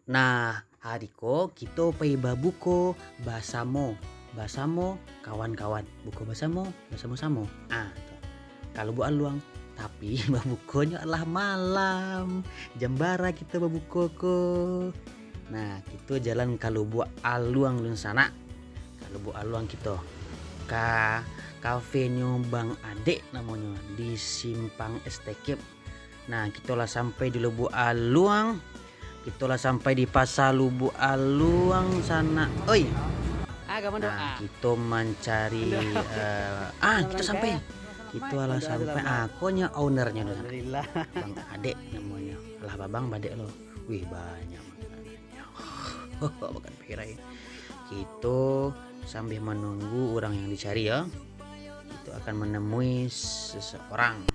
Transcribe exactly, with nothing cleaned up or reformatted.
Nah, hari ko kito pai babuko basamo, basamo kawan-kawan. Buko basamo, basamo-samo. Ah, tu. Ka Lubuak Aluang, tapi babukonyo alah malam. Jam bara kito babuko ko? Nah, kito jalan ka Lubuak Aluang dunsanak. Ka Lubuak Aluang kito. Ka kafenyo Bang Adek namonyo, di Simpang S T K. Nah, kito lah sampai di Lubuak Aluang. Kito lah sampai di Pasar Lubuak Aluang sanak. Oi. Ah, kamu doa. Nah, kito mancari, eh, ah, kito sampai. Kito lah sampai. Ah, konyo ownernya tu sanak. Alhamdulillah. Bang Adek namonyo. Alah babang badek lo. Wih, banyak makanannyo. Makan pirai. Kito sambil menunggu urang yang dicari, yo, kito akan menemui seseorang.